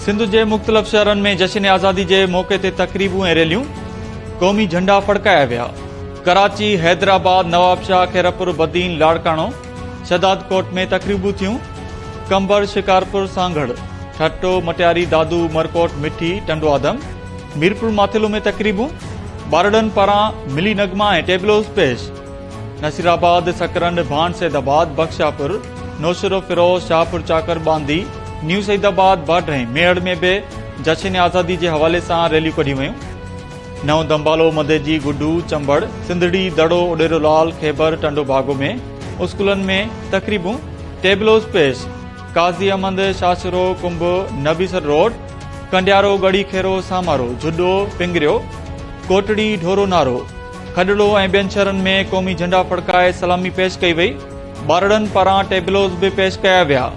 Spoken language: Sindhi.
سنڌ جي مختلف شهرن ۾ جشن آزادي جي موقعي تي تقريبون ۽ ريليون، قومي جهنڊا ڦڙڪايا ويا. ڪراچي، حيدرآباد، نوابشاهه، خيرپور، بدين، لاڙڪاڻو، شهدادڪوٽ ۾ تقريبون ٿيون. قمبر، شڪارپور، سانگهڙ، ٺٽو، مٽياري، دادو، عمرڪوٽ، مٺي، ٽنڊو آدم، ميرپور ماٿيلو ۾ تقريبون، ٻارڙن پاران ملي نغما ۽ ٽيبلوز پيش. نصيرآباد، سڪرنڊ، ڀاڻ سيد آباد، بخشاپور، نوشهروفيروز، شاهپور چاڪر، ٻانڌي، نيو سعيد آباد، باڊهه ۽ ميهڙ ۾ به جشن آزادي جي حوالي سان ريليون ڪڍيون ويون. نئون دمبالو، مديجي، گڊو، چمبڙ، سنڌڙي، دڙو، اڏيرو لال، خيبر، ٽنڊو باگو ۾ اسڪولن ۾ تقريبون، ٽيبلوز پيش، قاضي احمد، شاشرو، ڪنب، نبيسر روڊ، ڪنڊيارو، ڳڙهي خيرو، سامارو، جهڏو، پنگريو، ڪوٽڙي، ڍورو نارو، کڏڙو ۽ ٻين شهرن ۾ قومي جهنڊا ڦڙڪائي سلامي پيش ڪئي وئي، ٻارڙن پاران ٽيبلوز به پيش ڪيا ويا.